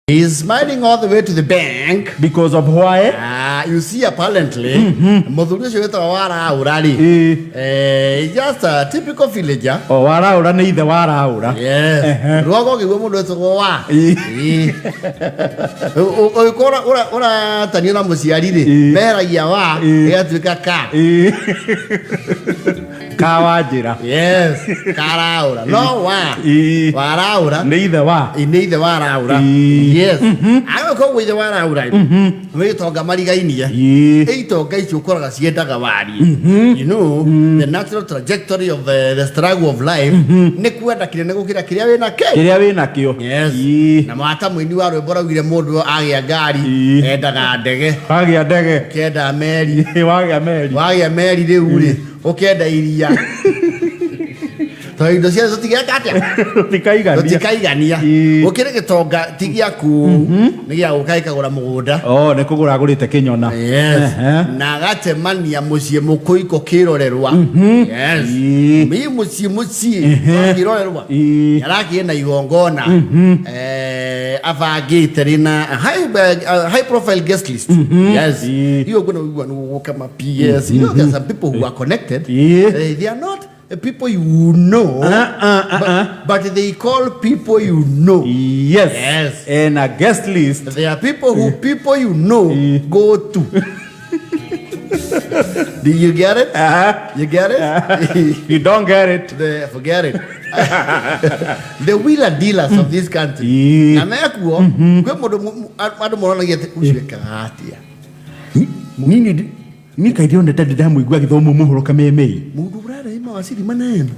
He's smiling all the way to the bank. Because of why? Ah, you see, apparently, mũthuri ũcio wĩtagwo Waraũra rĩ, just a typical villager. O Waraũra nĩ ithe Waraũra. Yes. Rwago ũkĩigua mũndũ wĩtagwo wa. Ĩĩ. Ũgĩkorwo ũratanio na mũciari rĩ, meragia wa, ĩgatuĩka ka. Ĩĩ. Ka wa njĩra. Yes, karaũra. No wa. Waraũra. Nĩ ithe wa. Nĩ ithe waraũra. Yes. Agĩũka ũguo ithe waraũra nĩ gĩtonga marigainie. Itonga icio ũkoraga ciendaga warie. You know, the natural trajectory of the struggle of life nĩ kwenda kĩnene gũkĩra kĩrĩa wĩna kĩo. Kĩrĩa wĩ nakĩo. Yes. Na mwata mũini wa rwĩmbo raugire mũndũ agĩa ngari endaga ndege. Wagĩa ndege. Ũkenda meri. Wagĩa meri. Wagĩa meri rĩu rĩ ũkenda iria. Tondũ indo ciothe tũtigeka atĩa? Tũtikaigania. Tũtikaigania. Gũkĩrĩ gĩtonga ti gĩaku, nĩ gĩa gũka gĩkagũra mũgũnda. Oh, nĩ kũgũra agũrĩte kĩnyona. Yes. Na agacemania mũciĩ mũkũiko kĩrorerwa. Yes. Mi mũciĩ mũciĩ kĩrorerwa. Arakĩĩ na igongona. Abangĩte rĩna high profile guest list. Yes. Iyo kwĩna ũiguano gũka ma PS. You know there are some people who are connected. They are not people you know, but they call people you know. Yes. Yes. And a guest list. There are people who people you know go to. Do you get it? You get it? You don't get it. Forget it. The wheeler dealers of this country. Na mekuo kwĩ mũndũ andũ moronagia atĩ ũcio ekaga atĩa. Nini ni kaĩ ndĩrona ta ndĩramũigua agĩthoma mohoro kamemei. Mũndũ ũrarĩ mawaciri manene.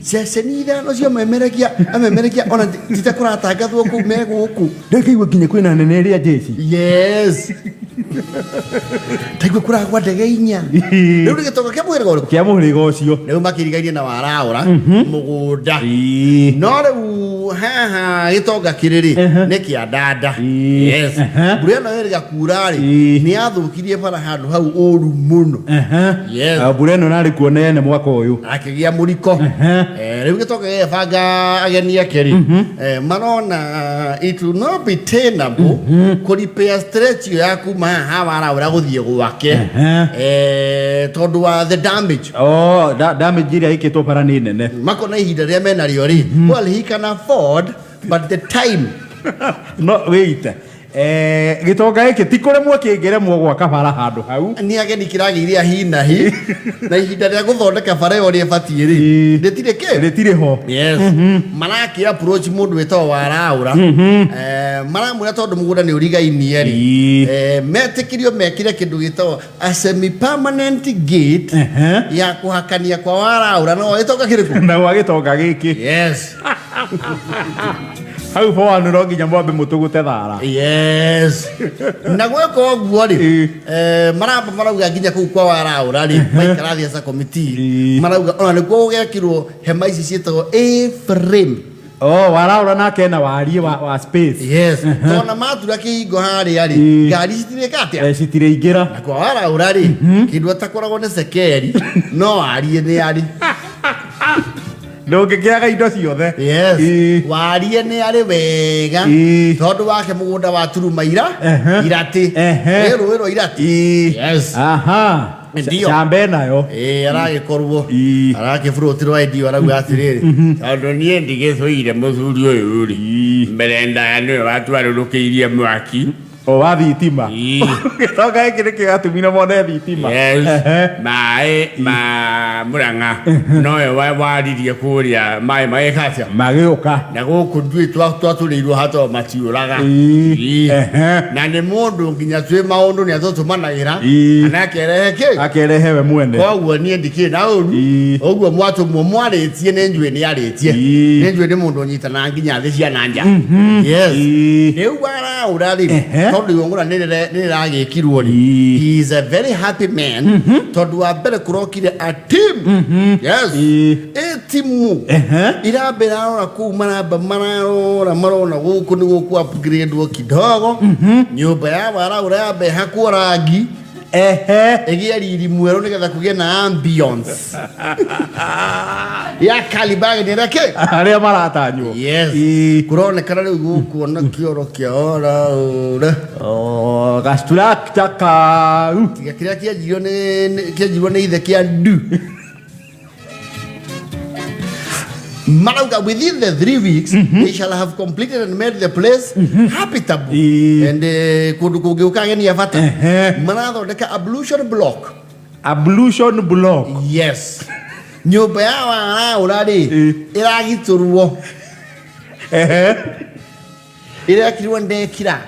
Ceceni ithano cia memerekia, amemerekia ona tita kũratangathwo kũu me gũkũ. Ndakaigua nginya kwĩna nene ĩrĩa jeshi. Yes. Taigua kũragwa ndege inya. Rĩu nĩ gĩtonga kĩa mũhĩrĩga ũrĩkũ? Kĩa mũhĩrĩga ũcio. Rĩu makĩrigainie na Waraũra mũgũnda. No rĩu haha gĩtonga kĩrĩ rĩ, nĩ kĩa Ndanda. Yes. Mbura ĩno ĩrĩga kura rĩ, nĩ yathũkirie bara handũ hau ũru mũno. Yes. Mbura ĩno narĩ kuona ene mwaka ũyũ. Akĩgĩa mũriko. Rĩu gĩtonga gĩgĩbanga ageni ake rĩ, marona it will not be tenable kũ repair stretch ĩyo ya kuma haha Waraũra gũthiĩ gwake. Tondũ wa the damage. Oh, damage ĩrĩa ĩkĩtwo bara nĩ nene. Makona ihinda rĩrĩa menarĩo rĩ, well he can afford but the time. No wait. Gĩtonga gĩkĩ ti kũremwo kĩngĩremwo gwaka bara handũ hau. Nĩ ageni kĩragĩire hi na hi na ihinda rĩa gũthondeka bara ĩyo ũrĩa ĩbatiĩ rĩ, rĩtirĩ kĩ? Rĩtirĩ ho. Yes. Marakĩ approach mũndũ wĩtagwo Waraũra. Maramwĩra tondũ mũgũnda nĩ ũrigainie rĩ, metĩkĩrio mekĩre kĩndũ gĩtagwo a semi permanent gate ya kũhakania kwa Waraũra na gĩtonga kĩrĩkũ? Na gwa gĩtonga gĩkĩ. Yes. Hau bwanu no nginya mwambe mũtũgũte thara. Yes. Na gwĩka ũguo rĩ, maramba marauga nginya kũu kwa Waraũra rĩ, maikara thĩ as a committee, marauga ona nĩkuo gũgekĩrwo hema ici ciĩtagwo A-frame. Oh, Waraũra nake ena wariĩ wa space. Yes. Tondũ matura kĩhingo harĩa rĩ, ngari citirĩka atĩa? Citirĩingĩra. Na kwa Waraũra rĩ, kĩndũ atakoragwo nĩ cekeri, no wariĩ nĩ arĩ. Ndũngĩkĩaga indo ciothe. Yes. Wariĩ nĩ arĩ wega. Tondũ wake mũgũnda wa turuma ira, iratĩ. Ĩ rũĩ rwa iratĩ. Yes. Aha. Ndio. Cambe nayo. Aragĩkorwo. Arakĩburutirwo ndio arauga atĩrĩrĩ. Tondũ niĩ ndigĩthũire mũthuri ũyũ rĩ. Mbere ndaya nĩwe watwarũrũkĩirie mwaki. O wa thitima. Gĩtonga gĩkĩ nĩkĩo gĩatũmire mone thitima. Yes. Maĩ ma Mũrang'a nowe waririe kũrĩa maĩ magĩka atĩa? Magĩũka. Na gũkũ nduĩ twatũrĩirwo hato matiũraga. Na nĩ mũndũ nginya twĩ maũndũ nĩ atũtũmanagĩra. Kana akerehe kĩ? Akerehe we mwene. Koguo niĩ ndikĩrĩ na ũru. Ũguo mwatũmwo mwarĩtie nĩ njũĩ nĩ arĩtie. Nĩ njũĩ nĩ mũndũ ũnyitanaga nginya thĩ cia na nja. Yes. Rĩu Waraũra rĩ, tondũ igongona nĩ rĩragĩkirwo rĩ, he is a very happy man. Tondũ wa mbere kũrokire a team. Yes. Ĩ timu. Iramba ĩrarora kũu maramba mararora marona gũkũ nĩ gũkũ upgrade kidogo. Nyũmba ya Waraũra yamba ĩhakwo rangi. Ehe. Ĩgĩe riri mwerũ nĩgetha kũgĩe na ambience ya Kalibag nĩ reke Arĩa maratanywo. Yes. Kũronekana rĩu gũkuona kĩoro kĩa oraũra. Oh, gastructure kau. Tiga kĩrĩa kĩanjirio kĩanjirio nĩ ithe kĩa ndu. Marauga within the 3 weeks they shall have completed and made the place habitable. And kũndũ kũngĩũka ageni a bata. Marathondeka ablution block. Ablution block. Yes. Nyũmba ya waraũra rĩ ĩragitũrwo. Ĩrekirwo ndekira.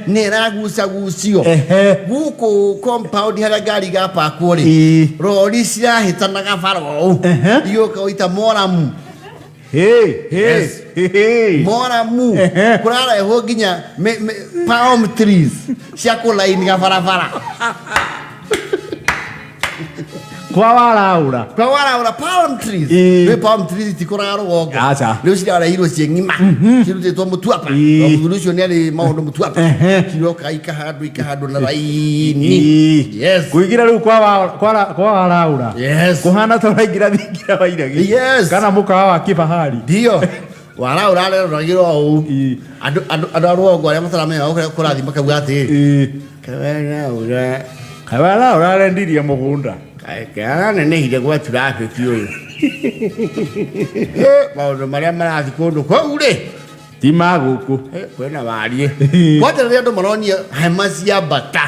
Nĩ ĩragucagucio. Gũkũ compound harĩa ngari igapakwo rĩ. Rori cirahĩtanaga bara ũũ. Igĩũka gũita moramu. Hey, hey, Yes. hey, hey. Moramu. Kũrarehwo nginya palm trees cia kũlainiga barabara. Kwa waraũra. Kwa waraũra palm trees. Nĩ palm trees itikũraga rũgongo. Aca. Rĩu cirarehirwo ciĩ ng'ima. Cirutĩtwo Mũtuapa. Mũthuri ũcio nĩ arĩ maũndũ Mũtuapa. Ciroka ikahandwo ikahandwo na raini. Yes. Kũingĩra rĩu kwa waraũra. Yes. Kũhana ta ũraingĩra thingira wa iregi. Yes. Kana mũkawa wa kifahari. Ndio. Waraũra areroragĩra ũũ. Andũ a rũgongo arĩa mataramenya kũrĩa kũrathiĩ makauga atĩrĩrĩ. Kawaraũra. Kawaraũra arendirie mũgũnda. Karanenehire gwa traffic ũyũ. Maũndũ marĩa marathiĩ kũndũ kũu rĩ. Ti ma gũkũ. Kwĩna wariĩ. Kwanja rĩrĩa andũ maronia hema cia mbata.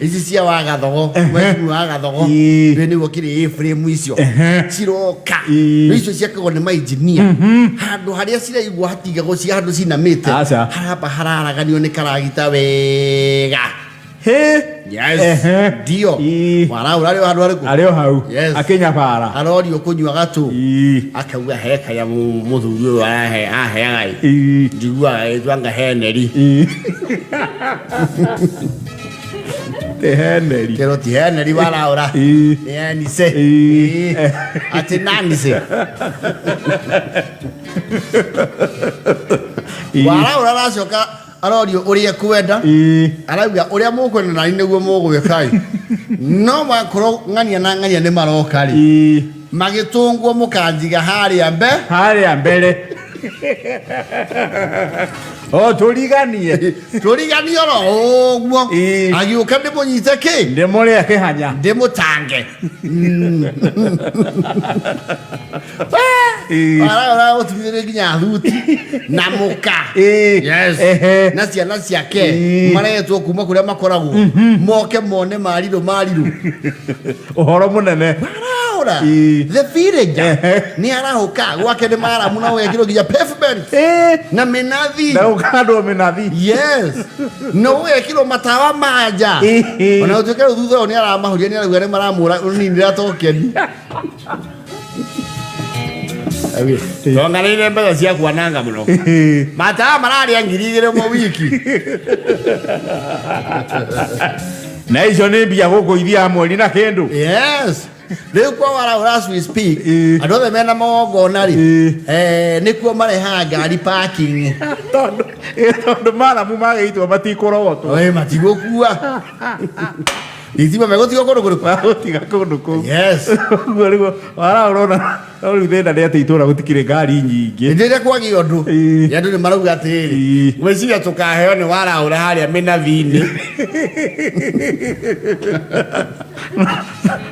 Ici cia wagathogo, mheshimiwa wagathogo. Rĩu nĩguo kĩrĩ A-frame icio. Ciroka. Rĩu icio ciakagwo nĩ mainjinia. Handũ harĩa ciraigwo hatigagwo cia handũ cinamĩte. Aca. Haramba hararaganio nĩ karagita wega. He. Yes. Ndio. Waraũra arĩ o handũ harĩkũ? Arĩ o hau. Yes. Akĩnyabara. Arorio kũnyua gatũ. Akauga he kaya mũthuri ũyũ aheaga ĩ. Njiguaga ĩtwa anga heneri. Ti heneri. Kĩro ti heneri waraũra. Nĩ enice. Atĩ nanice. Waraũra aracoka arorio ũrĩa kwenda. Arauga ũrĩa mũkwenda nani nĩguo mũgwĩka ĩ. No makorwo ng'ania na ng'ania nĩ maroka rĩ. Magĩtũngwo mũkanjiga harĩa mbe. Harĩa mbere. O tũriganie. Tũriganie oro ũguo. Agĩũka ndĩmũnyite kĩ? Ndĩmũrĩe kĩhanya. Ndĩmũtange. Waraũra ũtumithĩrie nginya thuti na mũka. Yes. Na ciana ciake maretwo kuma kũrĩa makoragwo. Moke mone marirũ marirũ. Ũhoro mũnene. Waraũra. The villager nĩ arahũka gwake nĩ maramu na ũgekĩrwo nginya pavement. Na mĩnathi. Na ũkandwo mĩnathi. Yes. Na ũgekĩrwo matawa manja. Ona ũtuĩke rĩu thutha ũyũ nĩ aramahuria nĩ arauga nĩ maramũra ninĩra tokeni. Tonganĩire mbeca cia kwananga mũno. Matawa mararĩa 2,000 o wiki. Na icio nĩ mbia gũkũ ithiaga mweri na kĩndũ. Yes. Rĩu kwa waraũra as we speak, andũ othe mena magongona rĩ, nĩkuo marehaga ngari parking. Tondũ maramu magĩitwo matikũrogotwo. Ĩ, matigũkua. Thitima megũtiga kũndũ kũrĩkũ? Magũtiga kũndũ kũu. Yes. Ũguo nĩguo waraũra ona no rĩu thĩna nĩ atĩ itũũra gũtikĩrĩ ngari nyingĩ. Hĩndĩ ĩrĩa kwagĩa ũndũ, andũ nĩ marauga atĩrĩrĩ, ngwĩciria tũkaheo nĩ waraũra harĩa mĩnathi-inĩ.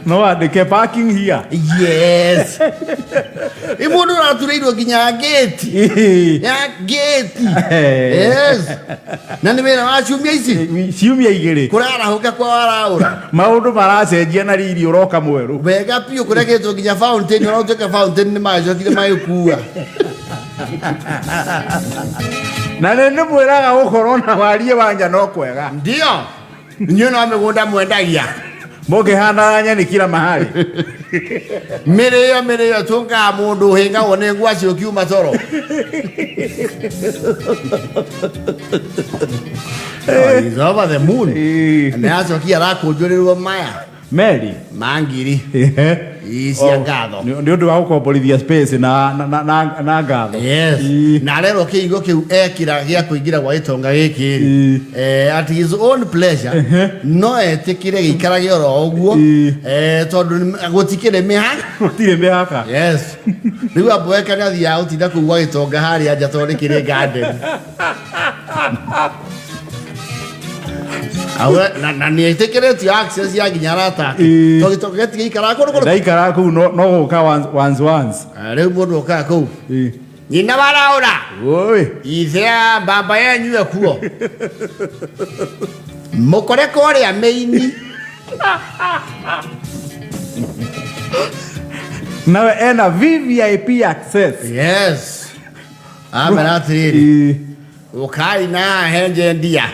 No wandĩke parking here. Yes. Ĩ mũndũ ũraturĩirwo nginya gate. Ya gate. Yes. Na nĩ wĩra wa ciumia ici? Ciumia igĩrĩ. Kũrarahũka kwa waraũra. Maũndũ maracenjia na riri ũroka mwerũ. Wega biũ kũreketwo nginya fountain, ona ũtuĩke fountain nĩ magĩcokire magĩkua. Na nĩ ndĩmwĩraga gũkorwo na wariĩ wa nja no kwega. Ndio. Inyuĩ no mĩgũnda mwendagia. Mũkĩhandaga nyeni kila mahali. Mĩrĩo mĩrĩo tũngaga mũndũ ũhĩngagwo nĩ ngwacĩ ũkiuma toro. He's over the moon. Na acokia arakũnjũrĩrwo maya. Meri. Ma ngiri. Ii, cia ngatho. Nĩ ũndũ wa gũkomborithia space na ngatho. Yes. Na arerwo kĩigo kĩu ekĩra gĩa kũingĩra gwa gĩtonga gĩkĩ rĩ, at his own pleasure no etĩkĩre gĩikarage oro ũguo, tondũ gũtikĩrĩ mĩha. Gũtirĩ mĩhaka. Yes, rĩu amboeka nĩ athiaga gũtinda kũu gwa gĩtonga harĩa nja tondũ nĩ kĩrĩ garden. Awe, na nĩ etĩkĩrĩtio access ya nginya arata ake, tondũ gĩtonga gĩtigĩikaraga kũndũ kũrĩkũ. Ndaikara kũu no gũka once once once. Ah, rĩu mũndũ okaga kũu, nyina waraũra. Oi. Ithe baba yenyu ekuo mũkore kũrĩa mĩini. Nawe ena VVIP access. Yes, amera atĩrĩrĩ, ũkai na henje ndia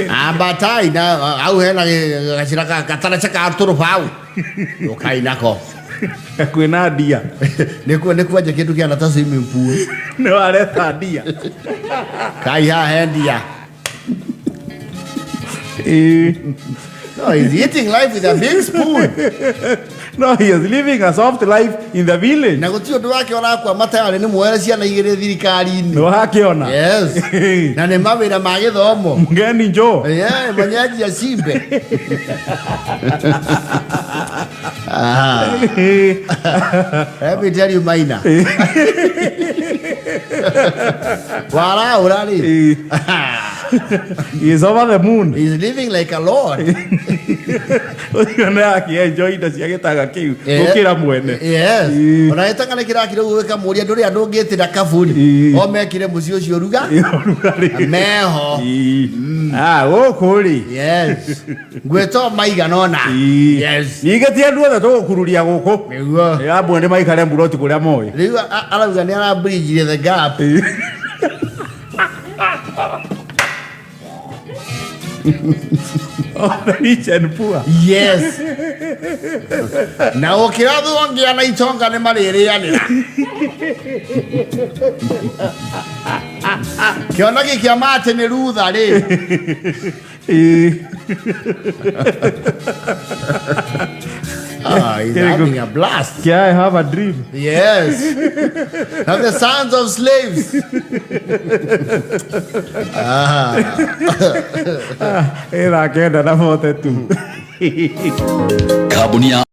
ambatai na au hena gacĩra gataraca ka tũrũbau, ũkai nako. Kwĩna ndia. Nĩkuo nĩkwanja kĩndũ kĩana ta swimming pool. Nĩ wareta ndia. Kai haha he ndia. No, he's eating life with a big spoon. No, he is living a soft life in the village. Na gũtirĩ ũndũ wake ũrakwa matayarĩ nĩ muoere ciana igĩrĩ thirikari-inĩ. Nĩ wakĩona. Yes, na nĩ mawĩra ma gĩthomo. Mgeni njoo. Yeah, mwenyeji acimbe. Ah. Let me tell you, Maina. Waraura rĩ. He is over the moon. He's living like a lord. Ũcio nĩ akĩenjoy indo cia gĩtanga kĩu gũkĩra mwene. Yes. Ona gĩtanga nĩ kĩrakira ũguo gĩkamũria ndũrĩ andũ ũngĩtĩra kaburi. O mekire mũciĩ ũcio ruga. Ũrugarĩ. Meho. Ah, gũkũ rĩ. Yes. Ngwĩto maigana ũna. Yes. Ningĩ ti andũ othe tũgũkururia gũkũ. Nĩguo. Amwe nĩ maikare mburoti kũrĩa moĩ. Rĩu arauga nĩ arabridgire the gap. Of the rich and poor. Yes. Na ũkĩra thongia na itonga nĩ marĩrĩanĩra. Kĩoneki kĩa Martin Luther rĩ. Ah, he's having a blast. Can I have a dream? Yes. And the sons of slaves. Ah. Ĩra kenda na 42. Kambuni ya